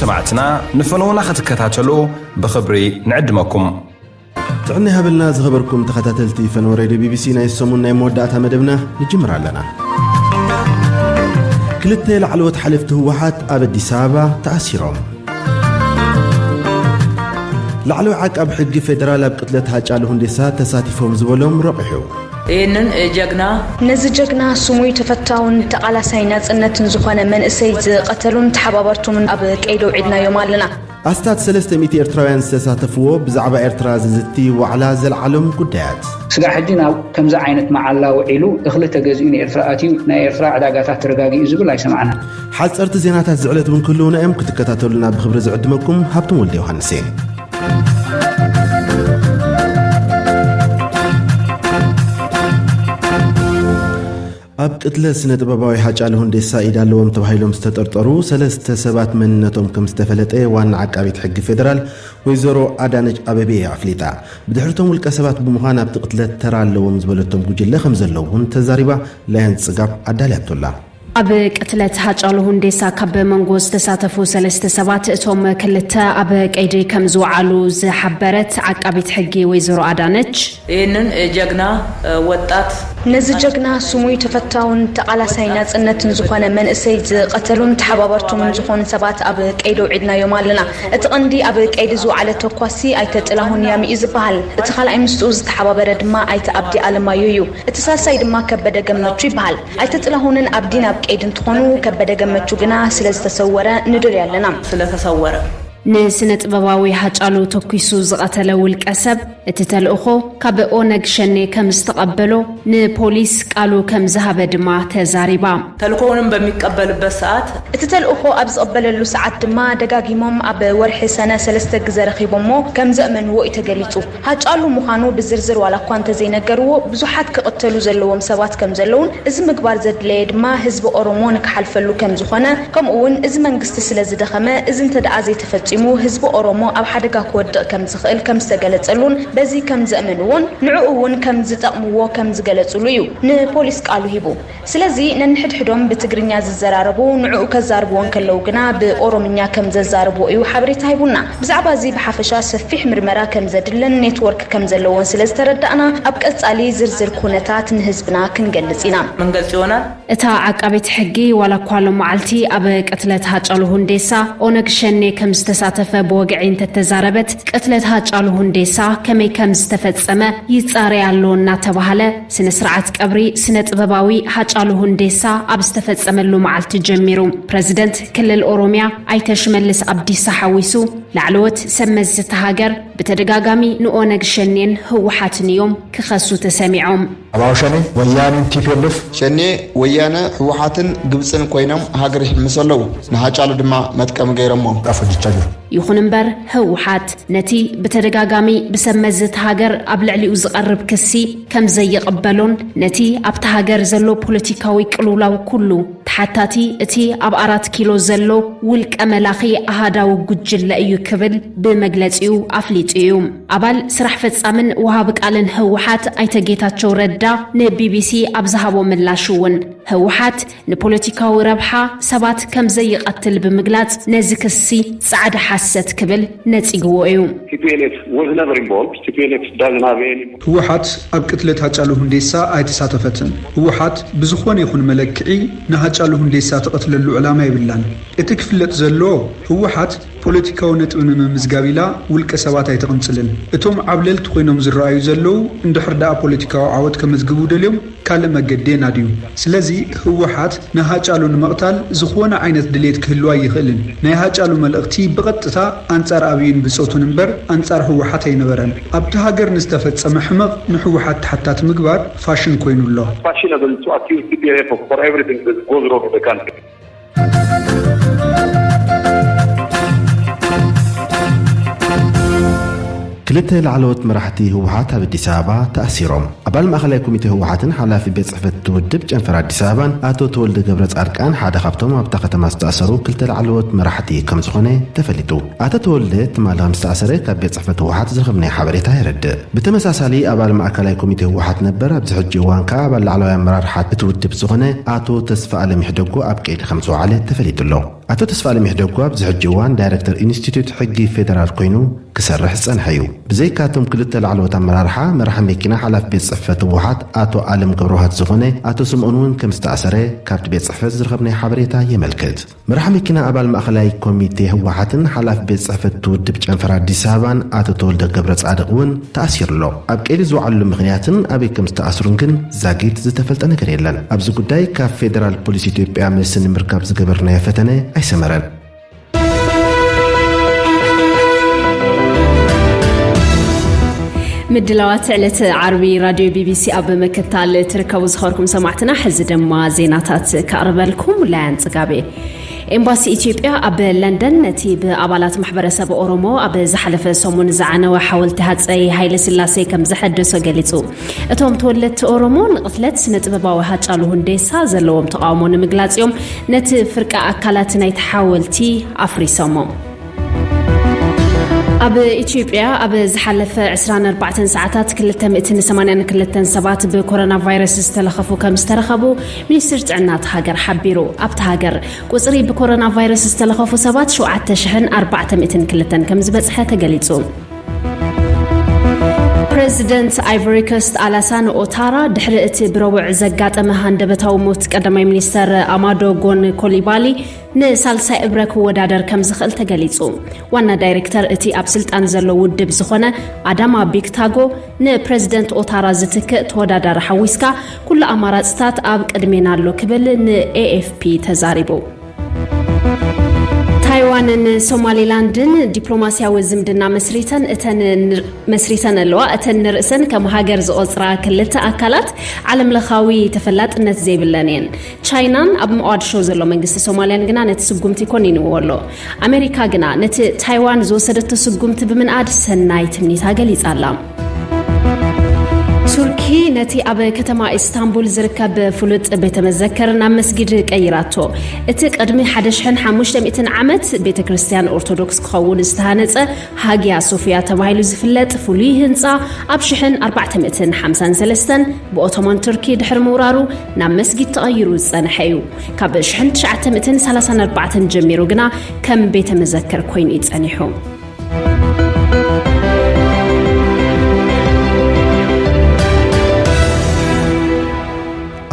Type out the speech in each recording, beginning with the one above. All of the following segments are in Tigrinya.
ሰማዕትና ንፈነውና ክትከታተሉ ብኽብሪ ንዕድመኩም። ጥዕና ይሃበልና ዝኸበርኩም ተኸታተልቲ ፈነወ ሬድዮ ቢቢሲ፣ ናይ ሰሙን ናይ መወዳእታ መደብና ንጅምር ኣለና። ክልተ ላዕለዎት ሓለፍቲ ህወሓት ኣብ ኣዲስ ኣበባ ተኣሲሮም። ላዕለዋይ ዓቃቢ ሕጊ ፌደራል ኣብ ቅትለት ሃጫሉ ሁንዴሳ ተሳቲፎም ዝበሎም ረቑሑ። ይህንን ጀግና ነዚ ጀግና ስሙይ ተፈታውን ተቓላሳይ ናጽነትን ዝኾነ መንእሰይ ዝቐተሉን ተሓባበርቱምን ኣብ ቀይዲ ኣውዒድናዮም ኣለና። ኣስታት ሰለስተ ሚእቲ ኤርትራውያን ዝተሳተፍዎ ብዛዕባ ኤርትራ ዝዝቲ ዋዕላ ዘልዓሎም ጉዳያት። ስጋዕ ሕጂ ናብ ከምዚ ዓይነት መዓላ ውዒሉ እኽሊ ተገዚኡ ንኤርትራ ኣትዩ ናይ ኤርትራ ዕዳጋታት ተረጋጊኡ ዝብል ኣይሰማዕናን። ሓጸርቲ ዜናታት ዝዕለት እውን ክህልውና እዮም፣ ክትከታተሉና ብኽብሪ ዝዕድመኩም ሃብቶም ወልደ ዮሃንስ እየ። ኣብ ቅትለት ስነ ጥበባዊ ሃጫሉ ሁንዴሳ ኢድ ኣለዎም ተባሂሎም ዝተጠርጠሩ ሰለስተ ሰባት መንነቶም ከም ዝተፈለጠ ዋና ዓቃቢት ሕጊ ፌደራል ወይዘሮ ኣዳነች ኣበቤ ኣፍሊጣ። ብድሕርቶም ውልቀ ሰባት ብምዃን ኣብቲ ቅትለት ተራ ኣለዎም ዝበለቶም ጉጅለ ከም ዘለዉ እውን ተዛሪባ። ላያን ጽጋብ ኣዳልያቶላ። ኣብ ቅትለት ሃጫሉ ሁንዴሳ ካብ መንጎ ዝተሳተፉ ሰለስተ ሰባት እቶም ክልተ ኣብ ቀይዲ ከም ዝወዓሉ ዝሓበረት ዓቃቢት ሕጊ ወይዘሮ ኣዳነች፣ ይህንን ጀግና ወጣት ነዚ ጀግና ስሙይ ተፈታውን ተቓላሳይ ናጽነትን ዝኾነ መንእሰይ ዝቐተሉን ተሓባበርቶምን ዝኾኑ ሰባት ኣብ ቀይዲ ኣውዒድናዮም ኣለና። እቲ ቀንዲ ኣብ ቀይዲ ዝወዓለ ተኳሲ ኣይተ ጥላሁን ያሚ እዩ ዝበሃል። እቲ ካልኣይ ምስኡ ዝተሓባበረ ድማ ኣይተ ኣብዲ ኣለማዮ እዩ። እቲ ሳልሳይ ድማ ከበደ ገመቹ ይበሃል። ኣይተ ጥላሁንን ኣብዲን ኣብ ቀይዲ እንትኾኑ፣ ከበደ ገመቹ ግና ስለ ዝተሰወረ ንደልዮ ኣለና። ስለተሰወረ ንስነ ጥበባዊ ሃጫሉ ተኲሱ ዝቐተለ ውልቀ ሰብ፣ እቲ ተልእኾ ካብ ኦነግ ሸኔ ከም ዝተቐበሎ ንፖሊስ ቃሉ ከም ዝሃበ ድማ ተዛሪባ። ተልእኮውንም በሚቀበልበት ሰዓት፣ እቲ ተልእኾ ኣብ ዝቕበለሉ ሰዓት ድማ ደጋጊሞም ኣብ ወርሒ ሰነ ሰለስተ ግዘ ረኺቦሞ ከም ዘእመንዎ እዩ ተገሊጹ። ሃጫሉ ምዃኑ ብዝርዝር ዋላ እኳ እንተዘይነገርዎ፣ ብዙሓት ክቕተሉ ዘለዎም ሰባት ከም ዘለውን እዚ ምግባር ዘድለየ ድማ ህዝቢ ኦሮሞ ንክሓልፈሉ ከም ዝኾነ፣ ከምኡ እውን እዚ መንግስቲ ስለ ዝደኸመ፣ እዚ እንተደኣ ዘይተፈጺሙ ህዝቢ ኦሮሞ ኣብ ሓደጋ ክወድቕ ከም ዝኽእል ከም ዝተገለጸሉን በዚ ከም ዘእመንዎን ንዕኡ እውን ከም ዝጠቕምዎ ከም ዝገለጹሉ እዩ ንፖሊስ ቃሉ ሂቡ። ስለዚ ነንሕድሕዶም ብትግርኛ ዝዘራረቡ ንዕኡ ከዛርብዎ እንከለዉ ግና ብኦሮምኛ ከም ዘዛርብዎ እዩ ሓበሬታ ሂቡና። ብዛዕባ እዚ ብሓፈሻ ሰፊሕ ምርመራ ከም ዘድልን ኔትወርክ ከም ዘለዎን ስለ ዝተረዳእና ኣብ ቀጻሊ ዝርዝር ኩነታት ንህዝብና ክንገልጽ ኢና። ምንገልጽ ይሆናል። እታ ዓቃቤት ሕጊ ዋላ እኳ ሎመዓልቲ ኣብ ቅትለት ሃጫሉ ሁንዴሳ ኦነግ ሸኔ ከም ዝተሳተፈ ብወግዒ እንተተዛረበት፣ ቅትለት ሃጫሉ ሁንዴሳ ከመይ ከም ዝተፈጸመ ይጻረይ ኣሎ እናተባህለ፣ ስነ ስርዓት ቀብሪ ስነ ጥበባዊ ሃጫሉ ሁንዴሳ ኣብ ዝተፈጸመሉ መዓልቲ ጀሚሩ፣ ፕረዚደንት ክልል ኦሮምያ ኣይተ ሽመልስ ኣብዲሳ ሓዊሱ ላዕለዎት ሰብ መዚ እታ ሃገር ብተደጋጋሚ ንኦነግ ሸኔን ህወሓትን እዮም ክኸሱ ተሰሚዖም። ኣባው ሸኔ፣ ወያኔን ቲ ፒ ኤል ኤፍ። ሸኔ፣ ወያነ፣ ህወሓትን ግብጽን ኮይኖም ሃገር ይሕምሱ ኣለዉ። ንሃጫሉ ድማ መጥቀሚ ገይሮሞ። ጣፎ ጅቻ ጅሩ። ይኹን እምበር ህወሓት ነቲ ብተደጋጋሚ ብሰብ መዚ እታ ሃገር ኣብ ልዕሊኡ ዝቐርብ ክሲ ከም ዘይቕበሎን ነቲ ኣብታ ሃገር ዘሎ ፖለቲካዊ ቅልውላው ኩሉ ተሓታቲ እቲ ኣብ ኣራት ኪሎ ዘሎ ውልቀ መላኺ ኣሃዳዊ ጉጅለ እዩ ክብል ብመግለጺኡ ኣፍሊጡ እዩ። ኣባል ስራሕ ፈጻምን ወሃቢ ቃልን ህወሓት ኣይተ ጌታቸው ረዳ ንቢቢሲ ኣብ ዝሃቦ ምላሽ እውን ህወሓት ንፖለቲካዊ ረብሓ ሰባት ከም ዘይቐትል ብምግላጽ ነዚ ክሲ ጻዕዳ ሓሰት ክብል ነጺግዎ እዩ። T P L F was never involved. T P L F doesn't have any ህወሓት ኣብ ቅትለት ሃጫሉ ሁንዴሳ ኣይተሳተፈትን። ህወሓት ብዝኾነ ይኹን መለክዒ ንሃጫሉ ሁንዴሳ ትቐትለሉ ዕላማ የብላን። እቲ ክፍለጥ ዘለዎ ህወሓት ፖለቲካዊ ነጥቢ ንምምዝጋብ ኢላ ውልቀ ሰባት ኣይተቕንጽልን። እቶም ዓብለልቲ ኮይኖም ዝረኣዩ ዘለዉ እንድሕር ደኣ ፖለቲካዊ ዓወት ከመዝግቡ ደልዮም ካልእ መገዲ የናድዩ። ስለዚ ህወሓት ንሃጫሉ ንምቕታል ዝኾነ ዓይነት ድሌት ክህልዎ ኣይኽእልን። ናይ ሃጫሉ መልእኽቲ ብቐጥታ ኣንጻር ኣብይን ብጾቱን እምበር ኣንጻር ህወሓት ኣይነበረን። ኣብቲ ሃገር ንዝተፈጸመ ሕመቕ ንህወሓት ተሓታቲ ምግባር ፋሽን ኮይኑ ኣሎ። Fashionable to accuse T P L F for everything that goes wrong in the country. ክልተ ላዕለዎት መራሕቲ ህወሓት ኣብ ኣዲስ ኣበባ ተኣሲሮም። ኣባል ማእኸላይ ኮሚቴ ህወሓትን ሓላፊ ቤት ጽሕፈት እቲ ውድብ ጨንፈር ኣዲስ ኣበባን ኣቶ ተወልደ ገብረ ጻድቃን ሓደ ካብቶም ኣብታ ከተማ ዝተኣሰሩ ክልተ ላዕለዎት መራሕቲ ከም ዝኾነ ተፈሊጡ። ኣቶ ተወልደ ትማሊ ከም ዝተኣሰረ ካብ ቤት ጽሕፈት ህወሓት ዝረኸብናዮ ሓበሬታ የረድእ። ብተመሳሳሊ ኣባል ማእከላይ ኮሚቴ ህወሓት ነበር ኣብዚ ሕጂ እዋን ከኣ ኣባል ላዕለዋይ ኣመራርሓ እቲ ውድብ ዝኾነ ኣቶ ተስፋኣለም ይሕደጎ ኣብ ቀይዲ ከም ዝወዓለ ተፈሊጡ ኣሎ። ኣቶ ተስፋኣለም ይሕደጎ ኣብዚ ሕጂ እዋን ዳይረክተር ኢንስቲትዩት ሕጊ ፌደራል ኮይኑ ክሰርሕ ዝጸንሐ እዩ። ብዘይካቶም ክልተ ላዕለዎት ኣመራርሓ፣ መራሒ መኪና ሓላፊ ቤት ጽሕፈት ህወሓት ኣቶ ኣለም ገብረውሃት ዝኾነ ኣቶ ስምኦን እውን ከም ዝተኣሰረ ካብቲ ቤት ጽሕፈት ዝረኸብናዮ ሓበሬታ የመልክት። መራሒ መኪና ኣባል ማእኸላይ ኮሚቴ ህወሓትን ሓላፊ ቤት ጽሕፈት ውድብ ጨንፈር ኣዲስ ኣበባን ኣቶ ተወልደ ገብረ ጻድቕ እውን ተኣሲሩ ኣሎ። ኣብ ቀይዲ ዝወዓሉ ምኽንያትን ኣበይ ከም ዝተኣስሩን ግን ዛጊት ዝተፈልጠ ነገር የለን። ኣብዚ ጉዳይ ካብ ፌደራል ፖሊስ ኢትዮጵያ መልሲ ንምርካብ ዝገበርናዮ ፈተነ ኣይሰመረን። ምድላዋት ዕለት ዓርቢ ራድዮ ቢቢሲ ኣብ ምክታል ትርከቡ ዝኸርኩም ሰማዕትና፣ ሕዚ ድማ ዜናታት ከቕርበልኩም ላያን ጽጋቤ። ኤምባሲ ኢትዮጵያ ኣብ ለንደን ነቲ ብኣባላት ማሕበረሰብ ኦሮሞ ኣብ ዝሓለፈ ሰሙን ዝዓነወ ሓወልቲ ሃጸይ ሃይለ ስላሴ ከም ዘሐደሶ ገሊጹ። እቶም ተወለድቲ ኦሮሞ ንቕትለት ስነ ጥበባዊ ሃጫሉ ሁንዴሳ ዘለዎም ተቓውሞ ንምግላጽ እዮም ነቲ ፍርቂ ኣካላት ናይቲ ሓወልቲ ኣፍሪሶሞ። ኣብ ኢትዮጵያ ኣብ ዝሓለፈ ዕስራን ኣርባዕተን ሰዓታት ክልተ ሚእትን ሰማንያን ክልተን ሰባት ብኮሮና ቫይረስ ዝተለኸፉ ከም ዝተረኸቡ ሚኒስትር ጥዕና እታ ሃገር ሓቢሩ። ኣብታ ሃገር ቁጽሪ ብኮሮና ቫይረስ ዝተለኸፉ ሰባት ሸውዓተ ሽሕን ኣርባዕተ ሚእትን ክልተን ከም ዝበጽሐ ተገሊጹ። ፕረዚደንት ኣይቮሪኮስት ኣላሳን ኦታራ ድሕሪ እቲ ብረቡዕ ዘጋጠመ ሃንደበታዊ ሞት ቀዳማይ ሚኒስተር ኣማዶ ጎን ኮሊባሊ ንሳልሳይ እብረ ክወዳደር ከም ዝኽእል ተገሊጹ። ዋና ዳይሬክተር እቲ ኣብ ስልጣን ዘሎ ውድብ ዝኾነ ኣዳማ ቢክታጎ ንፕረዚደንት ኦታራ ዝትክእ ተወዳዳሪ ሓዊስካ ኩሉ ኣማራጽታት ኣብ ቅድሜና ኣሎ ክብል ንኤኤፍፒ ተዛሪቡ። ታይዋንን ሶማሊላንድን ዲፕሎማስያዊ ዝምድና መስሪተን እተን ንር-፣ መስሪተን ኣለዋ። እተን ንርእሰን ከም ሃገር ዝቖጽራ ክልተ ኣካላት ዓለምለኻዊ ተፈላጥነት ዘይብለን እየን። ቻይናን ኣብ ሞቓድሾ ዘሎ መንግስቲ ሶማልያን ግና ነቲ ስጉምቲ ኮኒንዎ ኣሎ። ኣሜሪካ ግና ነቲ ታይዋን ዝወሰደቶ ስጉምቲ ብምንኣድ ሰናይ ትምኒታ ገሊጻ ኣላ። ቱርኪ ነቲ ኣብ ከተማ ኢስታንቡል ዝርከብ ፍሉጥ ቤተ መዘክር ናብ መስጊድ ቀይራቶ። እቲ ቅድሚ ሓደ ሽሕን ሓሙሽተ ሚእትን ዓመት ቤተ ክርስቲያን ኦርቶዶክስ ክኸውን ዝተሃነጸ ሃጊያ ሶፊያ ተባሂሉ ዝፍለጥ ፍሉይ ህንጻ፣ ኣብ ሽሕን ኣርባዕተ ሚእትን ሓምሳን ሰለስተን ብኦቶማን ቱርኪ ድሕሪ ምውራሩ ናብ መስጊድ ተቐይሩ ዝጸንሐ እዩ። ካብ ሽሕን ትሽዓተ ሚእትን ሰላሳን ኣርባዕተን ጀሚሩ ግና ከም ቤተ መዘክር ኮይኑ እዩ ጸኒሑ።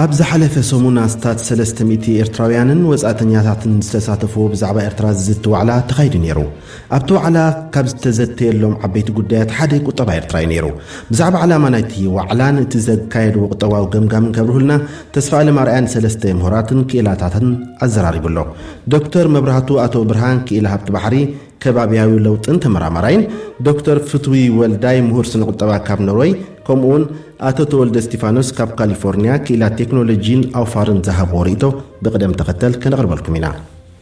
ኣብ ዝሓለፈ ሰሙን ኣስታት ሰለስተ ሚእቲ ኤርትራውያንን ወጻእተኛታትን ዝተሳተፍዎ ብዛዕባ ኤርትራ ዝዝቲ ዋዕላ ተኻይዱ ነይሩ። ኣብቲ ዋዕላ ካብ ዝተዘተየሎም ዓበይቲ ጉዳያት ሓደ ቁጠባ ኤርትራ እዩ ነይሩ። ብዛዕባ ዕላማ ናይቲ ዋዕላን እቲ ዘካየድዎ ቁጠባዊ ገምጋምን ከብርሁልና ተስፋ ኣለም ኣርኣያን ሰለስተ ምሁራትን ክኢላታትን ኣዘራሪቡ ኣሎ። ዶክተር መብራህቱ ኣቶ ብርሃን ክኢላ ሃብቲ ባሕሪ ከባቢያዊ ለውጥን ተመራማራይን፣ ዶክተር ፍትዊ ወልዳይ ምሁር ስነ ቁጠባ ካብ ኖርወይ፣ ከምኡውን ኣቶ ተወልደ እስቲፋኖስ ካብ ካሊፎርኒያ ክኢላ ቴክኖሎጂን ኣውፋርን ዝሃብዎ ርእይቶ ብቕደም ተኸተል ከነቕርበልኩም ኢና።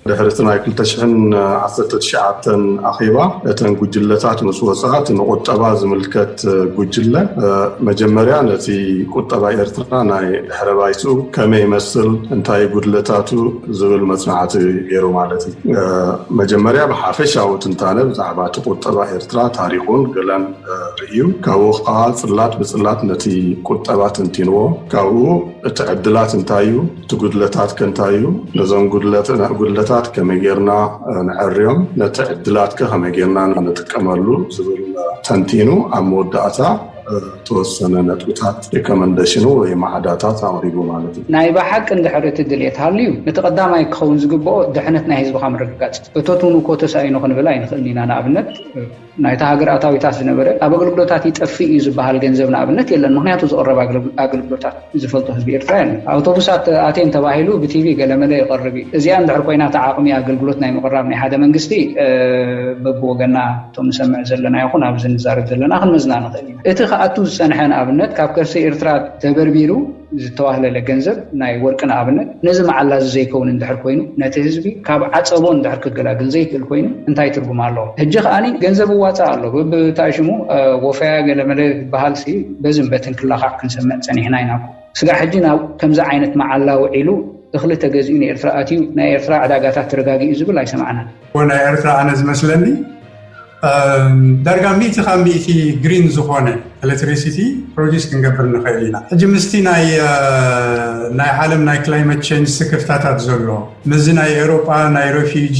ድሕሪ እቲ ናይ ክልተ ሽሕን ዓሰርተ ትሽዓተን ኣኼባ፣ እተን ጉጅለታት ምስ ወጻ፣ እቲ ንቁጠባ ዝምልከት ጉጅለ፣ እ፣ መጀመርያ ነቲ ቁጠባ ኤርትራ ናይ ድሕረ ባይትኡ ከመይ ይመስል፣ እንታይ ጉድለታቱ ዝብል መጽናዕቲ ገይሩ ማለት እዩ። እ፣ መጀመርያ ብሓፈሻዊ ትንታነ ብዛዕባ እቲ ቁጠባ ኤርትራ ታሪኹን ገለን፣ እ፣ ርእዩ። ካብኡ ከኣ ጽላት ብጽላት ነቲ ቁጠባ ተንቲንዎ። ካብኡ እቲ ዕድላት እንታይ እዩ? እቲ ጉድለታትከ እንታይ እዩ? ነዞም ጉድለት-፣ ጉድለታት ከመይ ጌርና፣ እ፣ ንዐርዮም? ነቲ ዕድላትከ ከመይ ጌርና ንጥቀመሉ? ዝብል ተንቲኑ ኣብ መወዳእታ፣ እ፣ ተወሰነ ነጥብታት ሪኮመንዴሽኑ ወይ ማዕዳታት ኣቕሪቡ ማለት እዩ። ናይ ብሓቂ እንድሕር እቲ ድልየት ሃልዩ፣ ነቲ ቀዳማይ ክኸውን ዝግብኦ ድሕነት ናይ ህዝብኻ ምርግጋጽ። እቶት እውን እኮ ተሳኢኑ ክንብል ኣይንኽእልን ኢና። ንኣብነት፣ ናይታ ሃገር ኣታዊታት ዝነበረ ኣብ ኣገልግሎታት ይጠፍእ እዩ ዝበሃል ገንዘብ ንኣብነት የለን። ምኽንያቱ ዝቕረብ ኣገልግ-፣ ኣገልግሎታት ዝፈልጦ ህዝቢ ኤርትራ የለን። ኣውቶቡሳት ኣትየን ተባሂሉ ብቲቪ ገለመለ ይቐርብ እዩ። እዚኣ እንድሕር ኮይና እታ ዓቕሚ ኣገልግሎት ናይ ምቕራብ ናይ ሓደ መንግስቲ፣ እ፣ በብወገና እቶም ንሰምዕ ዘለና ይኹን ኣብዚ ንዛረብ ዘለና ክንመዝና ንኽእል ኢና። እቲ ክኣቱ ዝጸንሐ ንኣብነት ካብ ከርሲ ኤርትራ ተበርቢሩ ዝተዋህለለ ገንዘብ ናይ ወርቂ ንኣብነት ነዚ መዓላ እዚ ዘይከውን እንድሕር ኮይኑ ነቲ ህዝቢ ካብ ዓጸቦ እንድሕር ክገላግል ዘይክእል ኮይኑ እንታይ ትርጉም ኣለዎ? ሕጂ ከኣኒ ገንዘብ እዋጻእ ኣሎ። ብብታይ ሽሙ፣ እ፣ ወፈያ ገለመለ ዝበሃል ሲ በዝን በትን ክላኻዕ ክንሰምዕ ጸኒሕና ኢና እኮ። ስጋዕ ሕጂ ናብ ከምዚ ዓይነት መዓላ ውዒሉ እኽሊ ተገዚኡ ንኤርትራ ኣትዩ ናይ ኤርትራ ዕዳጋታት ተረጋጊኡ ዝብል ኣይሰማዕናን። እኮ ናይ ኤርትራ ኣነ ዝመስለኒ፣ እ፣ ዳርጋ ሚእቲ ካብ ሚእቲ ግሪን ዝኾነ ኤሌክትሪሲቲ ፕሮዲስ ክንገብር ንኽእል ኢና። ሕጂ ምስቲ ናይ ናይ ዓለም ናይ ክላይመት ቼንጅ ስክፍታታት ዘሎ፣ ምስዚ ናይ ኤውሮጳ ናይ ሬፊጂ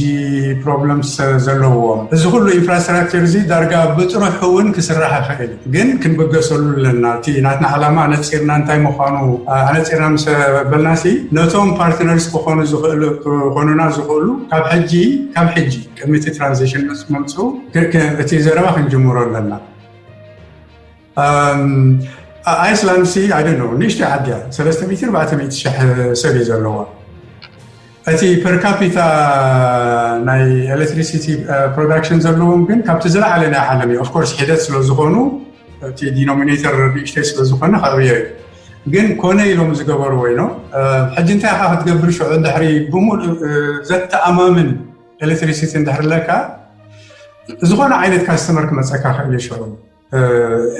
ፕሮብለምስ ዘለዎም፣ እዚ ኩሉ ኢንፍራስትራክቸር እዚ ዳርጋ ብጥሩሑ እውን ክስራሕ ይኽእል እዩ። ግን ክንብገሰሉ ኣለና። እቲ ናትና ዓላማ ኣነፂርና እንታይ ምዃኑ ኣነፂርና ምስ በልናሲ፣ ነቶም ፓርትነርስ ክኾኑ ዝኽእሉ ክኾኑና ዝኽእሉ ካብ ሕጂ ካብ ሕጂ ቅድሚ እቲ ትራንዚሽን ምስ መምፅኡ እቲ ዘረባ ክንጅምሮ ኣለና። ኣይስላንድ ሲ ኣይ ዶንት ኖ ንእሽተይ ዓዲ እያ። ሰለስተ ሚእቲ ኣርባዕተ ሚእቲ ሽሕ ሰብ እዩ ዘለዋ። እቲ ፐር ካፒታ ናይ ኤሌክትሪሲቲ ፕሮዳክሽን ዘለዎም ግን ካብቲ ዝለዓለ ናይ ዓለም እዩ። ኦፍኮርስ ሒደት ስለ ዝኾኑ እቲ ዲኖሚኔተር ንእሽተይ ስለ ዝኾነ ከዕብዮ እዩ። ግን ኮነ ኢሎም ዝገበርዎ ኢኖ ሕጂ እንታይ ኢኻ ክትገብር ሽዑ ድሕሪ ብምሉእ ዘተኣማምን ኤሌክትሪሲቲ እንድሕር ኣለካ ዝኾነ ዓይነት ካስተመር ክመፀካ ክእል እዩ ሽዑ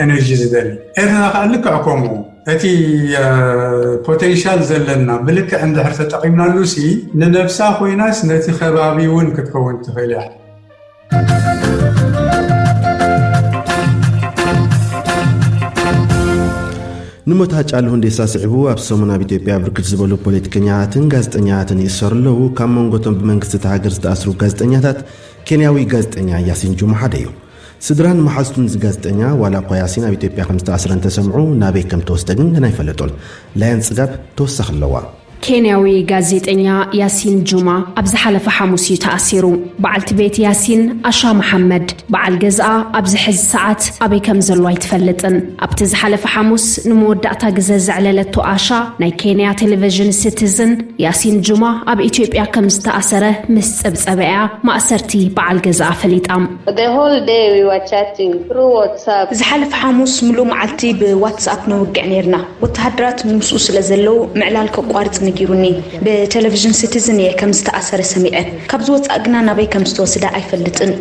ኤነርጂ ዝደሊ። ኤርትራ ከዓ ልክዕ ከምኡ እቲ ፖቴንሻል ዘለና ብልክዕ እንድሕር ተጠቒምናሉ ሲ ንነብሳ ኮይናስ ነቲ ከባቢ እውን ክትከውን ትኽእል እያ። ንሞት ሃጫሉ ሁንዴሳ ስዒቡ ኣብ ሰሙን ኣብ ኢትዮጵያ ብርክት ዝበሉ ፖለቲከኛታትን ጋዜጠኛታትን ይእሰሩ ኣለዉ። ካብ መንጎቶም ብመንግስቲ እቲ ሃገር ዝተኣስሩ ጋዜጠኛታት ኬንያዊ ጋዜጠኛ ያሲን ጁማ ሓደ እዩ። ስድራን መሓዝቱን እዚ ጋዜጠኛ ዋላ እኳ ያሲን ኣብ ኢትዮጵያ ከም ዝተኣስረ እንተሰምዑ ናበይ ከም ተወስደ ግን ገና ኣይፈለጡን። ላያን ጽጋብ ተወሳኺ ኣለዋ። ኬንያዊ ጋዜጠኛ ያሲን ጁማ ኣብ ዝሓለፈ ሓሙስ እዩ ተኣሲሩ። በዓልቲ ቤት ያሲን ኣሻ መሓመድ በዓል ገዝኣ ኣብዚ ሕዚ ሰዓት ኣበይ ከም ዘሎ ኣይትፈልጥን። ኣብቲ ዝሓለፈ ሓሙስ ንመወዳእታ ግዘ ዘዕለለቶ ኣሻ ናይ ኬንያ ቴሌቪዥን ሲቲዝን ያሲን ጁማ ኣብ ኢትዮጵያ ከም ዝተኣሰረ ምስ ጸብጸበ እያ ማእሰርቲ በዓል ገዝኣ ፈሊጣ። The whole day we were chatting through WhatsApp. ዝሓለፈ ሓሙስ ምሉእ መዓልቲ ብዋትስኣፕ ነውግዕ ነይርና። ወተሃደራት ምስኡ ስለ ዘለዉ ምዕላል ከቋርጽ ነጊሩኒ። ብቴሌቪዥን ሲቲዝን እየ ከም ዝተኣሰረ ሰሚዐ። ካብ ዝወጻእ ግና ናበይ ከም ዝተወስደ ኣይፈልጥን።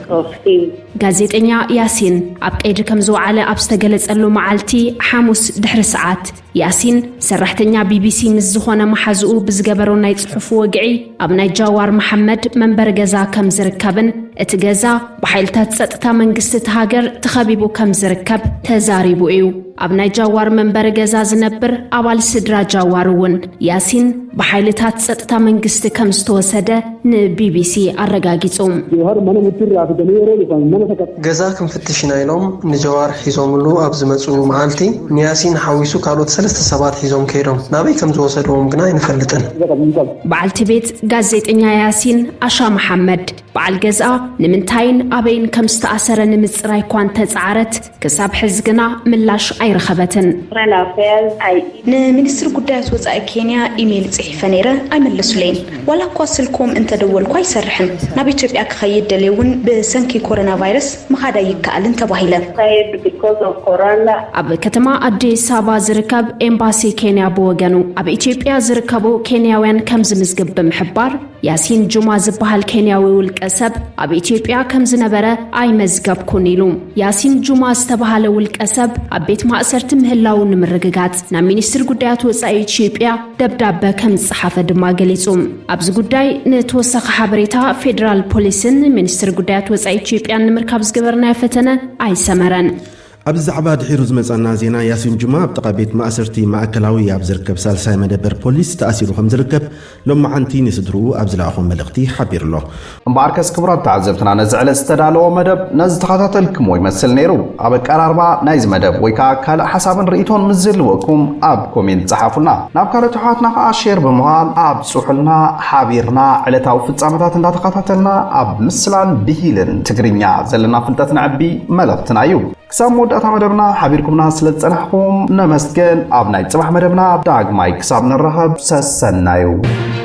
ጋዜጠኛ ያሲን ኣብ ቀይዲ ከም ዝወዓለ ኣብ ዝተገለጸሉ መዓልቲ ሓሙስ ድሕሪ ሰዓት ያሲን ሰራሕተኛ ቢቢሲ ምስ ዝኾነ መሓዝኡ ብዝገበሮ ናይ ጽሑፍ ወግዒ ኣብ ናይ ጃዋር መሓመድ መንበሪ ገዛ ከም ዝርከብን እቲ ገዛ ብሓይልታት ጸጥታ መንግስቲ እቲ ሃገር ተኸቢቡ ከም ዝርከብ ተዛሪቡ እዩ። ኣብ ናይ ጃዋር መንበሪ ገዛ ዝነብር ኣባል ስድራ ጃዋር እውን ያሲን ብሓይልታት ጸጥታ መንግስቲ ከም ዝተወሰደ ንቢቢሲ ኣረጋጊጹ። ገዛ ክንፍትሽ ኢና ኢሎም ንጀዋር ሒዞምሉ ኣብ ዝመፅኡ መዓልቲ ንያሲን ሓዊሱ ካልኦት ሰለስተ ሰባት ሒዞም ከይዶም። ናበይ ከም ዝወሰድዎም ግና ኣይንፈልጥን። በዓልቲ ቤት ጋዜጠኛ ያሲን ኣሻ መሓመድ በዓል ገዝኣ ንምንታይን ኣበይን ከም ዝተኣሰረ ንምፅራይ እኳ እንተፀዓረት ክሳብ ሕዚ ግና ምላሽ ኣይረኸበትን። ንሚኒስትሪ ጉዳያት ወፃኢ ኬንያ ኢሜይል ፅሒፈ ነይረ ኣይመለሱለይን። ዋላ እኳ ስልኮም እንተደወልኩ ኣይሰርሕን። ናብ ኢትዮጵያ ክኸይድ ደልየ እውን ብሰንኪ ኮሮና ቫይረስ ምኻድ ኣይከኣልን ተባሂለ። ኣብ ከተማ ኣዲስ ኣበባ ዝርከብ ኤምባሲ ኬንያ ብወገኑ ኣብ ኢትዮጵያ ዝርከቡ ኬንያውያን ከም ዝምዝግብ ብምሕባር ያሲን ጁማ ዝበሃል ኬንያዊ ውልቀ ሰብ ኣብ ኢትዮጵያ ከም ዝነበረ ኣይመዝገብኩን ኢሉ። ያሲን ጁማ ዝተባሃለ ውልቀ ሰብ ኣብ ቤት ማእሰርቲ ምህላው ንምርግጋጽ ናብ ሚኒስትሪ ጉዳያት ወጻኢ ኢትዮጵያ ደብዳበ ከም ዝጸሓፈ ድማ ገሊጹ። ኣብዚ ጉዳይ ንተወሳኺ ሓበሬታ ፌደራል ፖሊስን ሚኒስትሪ ጉዳያት ወጻኢ ኢትዮጵያን ንምርካብ ዝገበርናዮ ፈተነ ኣይሰመረን። ኣብ ዛዕባ ድሒሩ ዝመጻና ዜና ያሲን ጁማ ኣብ ጥቓ ቤት ማእሰርቲ ማእከላዊ ኣብ ዝርከብ ሳልሳይ መደበር ፖሊስ ተኣሲሩ ከም ዝርከብ ሎማዓንቲ ንስድርኡ ኣብ ዝለኣኾ መልእኽቲ ሓቢሩ ኣሎ። እምበኣርከስ ክቡራት ተዓዘብትና ነዚ ዕለት ዝተዳለወ መደብ ነዚ ተኸታተልክሞ ይመስል ነይሩ። ኣብ ኣቀራርባ ናይዚ መደብ ወይ ከዓ ካልእ ሓሳብን ርእይቶን ምስ ዝህልወኩም ኣብ ኮሜንት ጸሓፉልና። ናብ ካልኦት ኣሕዋትና ከዓ ሼር ብምባል ኣብጽሑልና። ሓቢርና ዕለታዊ ፍጻመታት እንዳተኸታተልና ኣብ ምስላን ብሂልን ትግርኛ ዘለና ፍልጠት ነዕቢ መልእኽትና እዩ። ክሳብ መወዳእታ መደብና ሓቢርኩምና ስለ ዝጸናሕኩም ነመስግን። ኣብ ናይ ጽባሕ መደብና ዳግማይ ክሳብ ንራኸብ ሰሰናዩ።